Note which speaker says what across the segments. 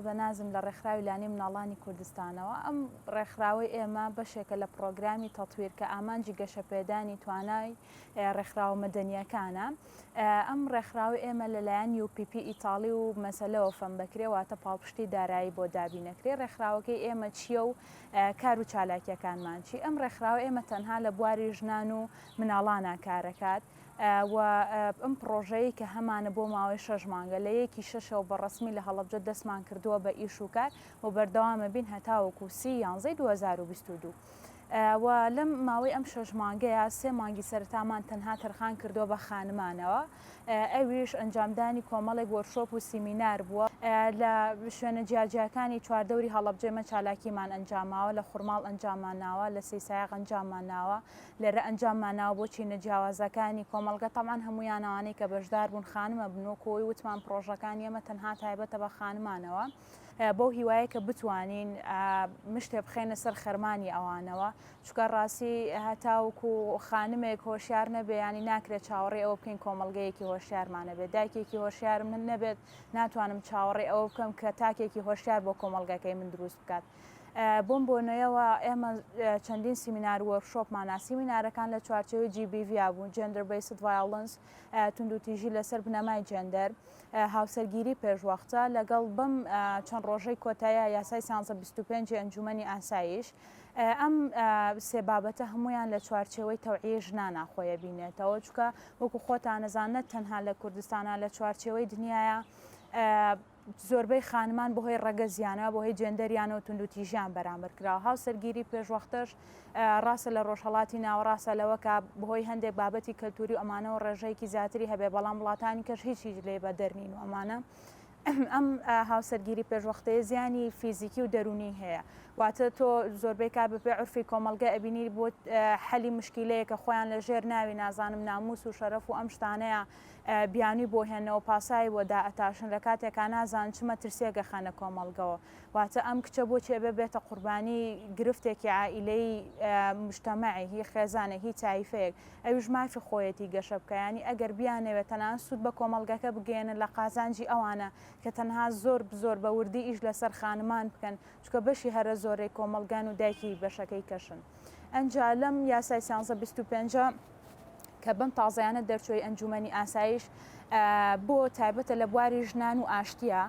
Speaker 1: بەنازم لە ڕێکخراوی لانەی مناڵانی کوردستانەوە، ئەم ڕێکخراوەی ئێمە بەشێکە لە پڕۆگرامی تەتویر کە ئامانجی گەشەپێدانی توانای ڕێکخراوە مەدەنییەکانە. ئەم ڕێکخراوەی ئێمە لەلایەن UPP ئیتاڵی و مەسەلەوە fund دەکرێ، واتە پاڵپشتی دارایی بۆ دابینەکرێ. ڕێکخراوەکەی ئێمە چییە و کار و چالاکییەکانمان چی؟ ئەم ڕێکخراوەی ئێمە تەنها لە بواری ژنان و مناڵانا کارەکات. و ئەم پڕۆژەیەی کە هەمانە بۆ ماوەی شەش مانگە لە یەکی شەشەوە بە ڕەسمی لە هەڵەبجە دەستمان کردووە بە ئیش و کار و بەردەوامە بین هەتاوەکو سی یانزەی 2022 و لەم ماوەی ئەم شەش مانگەیە سێ مانگی سەرەتامان تەنها تەرخان کردووە بە خانمانەوە ئەویش ئەنجامدانی کۆمەڵێک وۆرشۆپ و سیمینار بووە لە شوێنە جیاجیاکانی چواردەوری هەڵەبجە ئێمە چالاکیمان ئەنجاماوە لە خورماڵ ئەنجاممان ناوە لە سەیسایەق ئەنجاممان ناوە لێرە ئەنجاممان ناوە بۆ چینە جیاوازەکانی کۆمەڵگە، تەبعەن هەموویان ئەوانەی کە بەشدار بوون خانمە بن، وەکو ئەوەی وتمان پڕۆژەکانی ئێمە تەنها تایبەتە بە خانمانەوە، بەو هیوایە کە بتوانین مشتێ بخەینە سەر خەرمانی ئەوانەوە، چونکە ڕاستی هەتاوەکو خانمێک هۆشیار نەبێ یانی ناکرێت چاوەڕێی ئەوە بکەین کۆمەڵگەیەکی هۆشیارمان هەبێت، دایکێکی هۆشیارم نەبێت ناتوانم چاوەڕێی ئەوە بکەم کە تاکێکی هۆشیار بۆ کۆمەڵگەکەی من دروست بکات. بەم بۆنەیەوە ئێمە چەندین سیمینار و وۆرکشۆپمان نا، سیمینارەکان لە چوارچێوەی GBV بوون، Gender Based Violence، توندوتیژی لەسەر بنەمای جێندەر، هاوسەرگیری پێشوەختە، لەگەڵ بەم چەند ڕۆژەی کۆتایە یاسای 1325 ی ئەنجومەنی ئاسایش. ئەم سێ بابەتە هەموویان لە چوارچێوەی تەوعیەی ژنانا خۆی ئەبینێتەوە، چونکە وەکو خۆتان ئەزانن نە تەنها لە کوردستانا لە چوارچێوەی دنیایا زۆربەی خانمان بەهۆی ڕەگەزیانەوە، بەهۆی جێندەریانەوە توندوتیژیان بەرامبەر کراوە. هاوسەرگیری پێشوەختەش ڕاستە لە ڕۆژهەڵاتی ناوەڕاستە لەوە کە بەهۆی هەندێک بابەتی کەلتوری و ئەمانەوە ڕێژەیەکی زیاتری هەبێ، بەڵام وڵاتانی کەش هیچ هیچ لێ بەدەر نین و ئەمانە. ئەم هاوسەرگیری پێشوەختەیە زیانی فیزیکی و دەروونی هەیە. واتە تۆ زۆربەی کات بەپێی عورفی کۆمەڵگە ئەبینی بۆ حەلی مشکیلەیەک کە خۆیان لە ژێر ناوی نازانم ناموس و شەرەف و ئەم شتانەیە بیانوی بۆ هێنەوە پاساوی بۆ دائەتاشن لە کاتێکا نازانن چ مەترسیەک ئەخەنە کۆمەڵگەوە واتە ئەم کچە بۆچی ئەبێ بێتە قوربانی گرفتێکی عائیلەیی مجتەمەعی هی خێزانێک هی تایفەیەک ئەویش مافی خۆیەتی گەشە بکا یانی ئەگەر بیانەوێ تەنانەت سود بە کۆمەڵگەکە بگەیەنن لە قازانجی ئەوانە کە تەنها زۆر زۆر بە وردی ئیش لەسەر خانمان بکەن چونکە بەشی هەرە زۆرەی کۆمەڵگان و دایکی بەشەکەی کەشن ئەنجا لەم یاسای سیانزە 25 کە بەم تازەیانە دەرچووی ئەنجومەنی ئاسایش بۆ تایبەتە لە بواری ژنان و ئاشتیە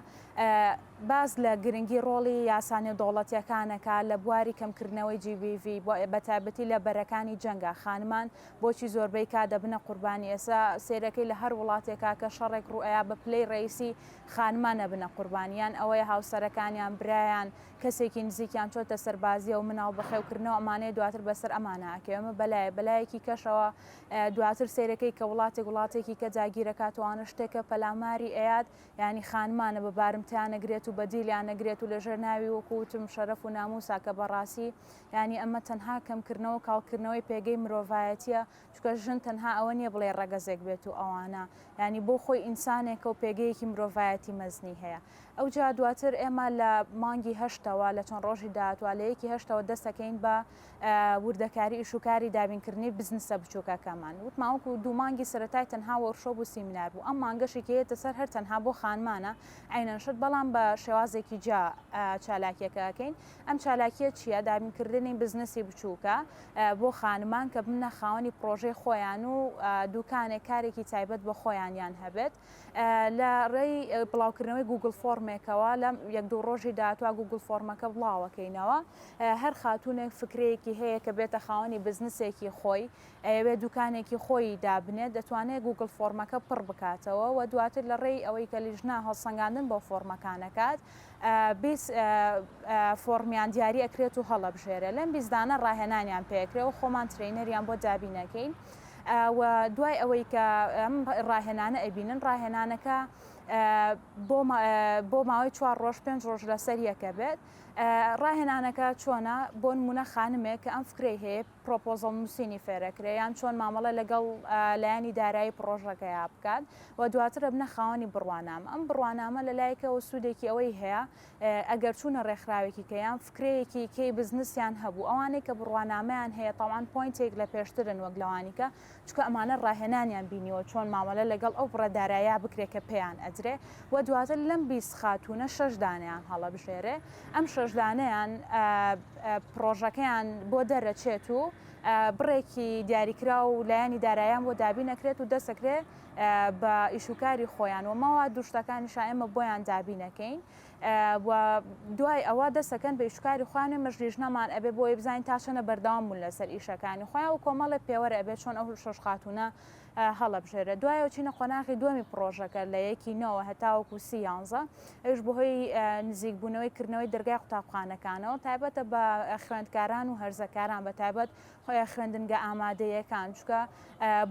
Speaker 1: باس لە گرنگی ڕۆڵی یاسا نێودەوڵەتیەکانەکە لە بواری کەمکردنەوەی GBV بە تایبەتی لە بەرەکانی جەنگە خانمان بۆچی زۆربەی کا دەبنە قوربانی ئێستا سێرەکەی لە هەر وڵاتێکا کە شەڕێک ڕوئەیا بە پلەی ڕئیسی خانمان ئەبنە قوربانی یان ئەوەیە هاوسەرەکانیان برایان کەسێکی نزیکیان چۆتە سەربازیەوە مناڵ بەخێوکردنەوە ئەمانەیە دواتر بەسەر ئەمانە ئەکەوێ ئەمە بەلایە بەلایەکی کەشەوە دواتر سەیرەکەی کە وڵاتێک وڵاتێکی کە داگیرەکات وانە شتێکە پەلاماری ئەیات یانی خانمانە بە بارمتەیان ئەگرێت و بەدیلیان ئەگرێت و لەژێر ناوی وەکو وتم شەرەف و ناموسا کە بەڕاستی یانی ئەمە تەنها کەمکردنەوە کاڵکردنەوەی پێگەی مرۆڤایەتیە چونکە ژن تەنها ئەوە نیە بڵێی ڕەگەزێک بێت و ئەوانە یانی بۆ خۆی ئینسانێکە و پێگەیەکی مرۆڤایەتی مەزنی هەیە ئەوجا دواتر ئێمە لە مانگی هەشتەوە لە چەند ڕۆژی داهاتوە لە یەکی هەشتەوە دەست ئەکەین بە وردەکاری ئیشوکاری دابینکردنی بزنسە بچووکەکەمان وتمان وەکو دوو مانگی سەرەتای تەنها وۆرکشۆپ و سیمینار بوو ئەم مانگەشی کە یەتە سەر هەر تەنها بۆ خانمانە عەینەن شت بەڵام بە شێوازێکی جیا چالاکیەکە ئەکەین ئەم چالاکیە چییە دابینکردنی بزنسی بچووکە بۆ خانمان کە ببنە خاوەنی پڕۆژەی خۆیان و دوکانێک کارێکی تایبەت بە خۆیانیان هەبێت لە ڕێی بڵاوکردنەوەی گوگل فۆرمێکەوە لە یەک دوو ڕۆژی داهاتوە گوگل فۆرمەکە بڵاوەکەینەوە هەر خاتونێک فکرەیەکی هەیە کە بێتە خاوەنی بزنسێکی خۆی ئەیەوێت دوکانێکی خۆی دابنێت دەتوانێت گوگل فۆرمەکە پڕ بکاتەوە و دواتر لە ڕێی ئەوەی کە لیژنە هەڵسەنگاندن بۆ فۆرمەکانەکات 20 فۆڕمیان دیاری ئەکرێت و هەڵەبژێرێ لەم 20 دانە ڕاهێنانیان پێکرێ و خۆمان trainer یان بۆ دابینەکەین و دوای ئەوەی کە ئەم ڕاهێنانە ئەبینن ڕاهێنانەکە بۆ ماوەی چوار ڕۆژ پێنج ڕۆژ لەسەر یەکە بێت ڕاهێنانەکە چۆنە بۆ نمونە خانمێک کە ئەم فکرەی هەیە پرۆپۆزڵ نووسینی فێرەکرێ یان چۆن مامەڵە لەگەڵ لایەنی دارایی پڕۆژەکەیا بکات و دواتر ئەبنە خاوەنی بڕوانامە ئەم بڕوانامە لە لایەکەوە سوودێکی ئەوەی هەیە ئەگەر چوونە ڕێکخراوێکی کە یان فکرەیەکی کەی بزنسیان هەبوو ئەوانەی کە بڕوانامەیان هەیە تاوان point ێک لە پێشترن وەک لەوانی کە چونکە ئەمانە ڕاهێنانیان بینیوە چۆن مامەلە لەگەڵ ئەو بڕە دارایە بکرێت کە پێیان ئەدرێت. ئەدرێ و دواتر لەم 20 خاتوونە شەش دانەیان هەڵەبژێرێ ئەم شەش دانەیان پڕۆژەکەیان بۆ دەرەچێت و بڕێکی دیاریکراو و لایەنی دارایان بۆ دابین ئەکرێت و دەست ئەکرێ بە ئیشوکاری خۆیان و مەواد و شتەکانیشا ئێمە بۆیان دابین ئەکەین و دوای ئەوە دەسەکەن بە ئیشوکاری خۆیان و ئێمەش لیژنەمان ئەبێ بۆی بزانین تا چەنە بەردەوام بوون لەسەر ئیشەکانی خۆیان و کۆمەڵێ پێوەر ئەبێ چۆن ئەو شەش خاتوونە هەڵەبژێرێت. دوایەوە چینە قۆناغی دووەمی پڕۆژەکە لە یەکی نۆوە هەتاوەکو سی یانزە، ئەویش بەهۆی نزیکبوونەوەی کردنەوەی دەرگای قوتابخانەکانەوە، تایبەتە بە خوێندکاران و هەرزەکاران بە تایبەت خوێندنگە ئامادەیەکان، چونکە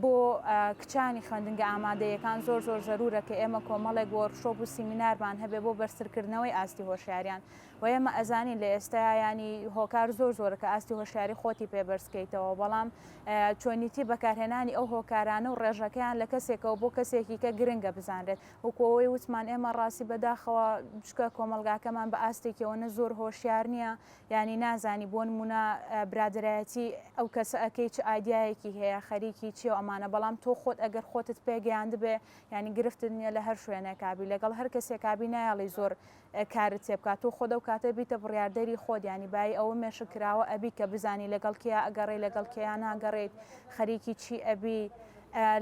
Speaker 1: بۆ کچانی خوێندنگە ئامادەیەکان زۆر زۆر زەرورە کە ئێمە کۆمەڵێک وۆرکشۆپ و سیمینارمان هەبێ بۆ بەرزترکردنەوەی ئاستی هۆشیاریان. وە ئێمە ئەزانین لە ئێستایا یانی هۆکار زۆر زۆرە کە ئاستی هۆشیاری خۆتی پێ بەرز کەیتەوە بەڵام چۆنیتی بەکارهێنانی ئەو هۆکارانە و ڕێژەکەیان لە کەسێکەوە بۆ کەسێکی کە گرنگە بزانرێت وەکو ئەوەی وتمان ئێمە ڕاستی بەداخەوە چکە کۆمەڵگاکەمان بە ئاستێکی ئەوەنە زۆر هۆشیار نییە یانی نازانی بۆ نمونە برادەرایەتی ئەو کەسە ئەکەی چ ئایدیایەکی هەیە خەریکی چیە و ئەمانە بەڵام تۆ خۆت ئەگەر خۆتت پێگەیاندبێ یانی گرفتت نییە لە هەر شوێنێکابی لەگەڵ هەر کەسێکابی نایەڵی زۆر کارت تێ بکات تۆ خۆت ئەو کاتە بیتە بڕیاردەری خۆت یانی بایی ئەوە مێشک کراوە ئەبی کە بزانی لەگەڵ کێیا ئەگەڕێی لەگەڵ کێیا ناگەڕێیت خەریکی چی ئەبی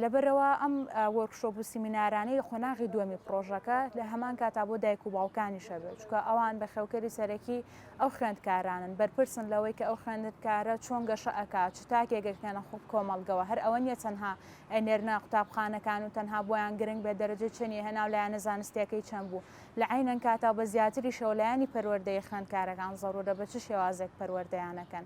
Speaker 1: لەبەرئەوە ئەم وۆرکشۆپ و سیمینارانەی قۆناغی دووەمی پڕۆژەکە لە هەمان کاتا بۆ دایک و باوکانیش ئەبێت چونکە ئەوان بەخێوکەری سەرەکی ئەو خوێندکارانن بەرپرسن لەوەی کە ئەو خوێندکارە چۆن گەشە ئەکات چ تاکێک ئەکەنە کۆمەڵگەوە هەر ئەوە نییە تەنها ئەنێرنە قوتابخانەکان و تەنها بۆیان گرنگ بێت دەرەجەی چەنی هێنا و لایەنە زانستیەکەی چەند بوو لە عەینەن کاتا و بە زیاتریشەوە لایەنی پەروەردەیی خوێندکارەکان زەرورە بە چ شێوازێک پەروەردەیان ئەکەن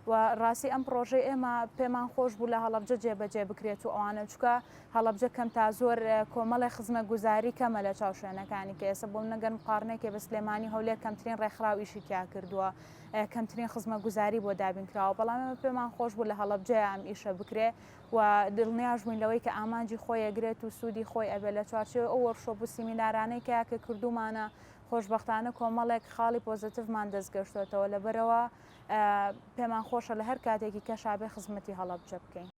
Speaker 1: و ڕاستی ئەم پڕۆژەی ئێمە پێمان خۆش بوو لە هەڵەبجە جێبەجێ بکرێت و ئەوانە چونکە هەڵەبجە کەم تا زۆر کۆمەڵێ خزمەتگوزاری کەمە لە چاو شوێنەکانی کە ئێستا بۆ منە گەر مقارنەیەکێ بە سلێمانی هەولێر کەمترین ڕێکخراو ئیشی تیا کردووە کەمترین خزمەتگوزاری بۆ دابین کراوە بەڵام ئێمە پێمان خۆش بوو لە هەڵەبجەیە ئەم ئیشە بکرێ و دڵنیاش بووین لەوەی کە ئامانجی خۆی ئەگرێت و سوودی خۆی ئەبێت لە چوارچێوەی ئەو وۆرکشۆپ و سیمینارانەی کە کە کردوومانە خۆشبەختانە کۆمەڵێک خاڵی پۆزەتیڤمان دەست گەشتۆتەوە لەبەرئەوە پێمان خۆشە لە هەر کاتێکی کەشا بێ خزمەتی هەڵەبجە بکەین.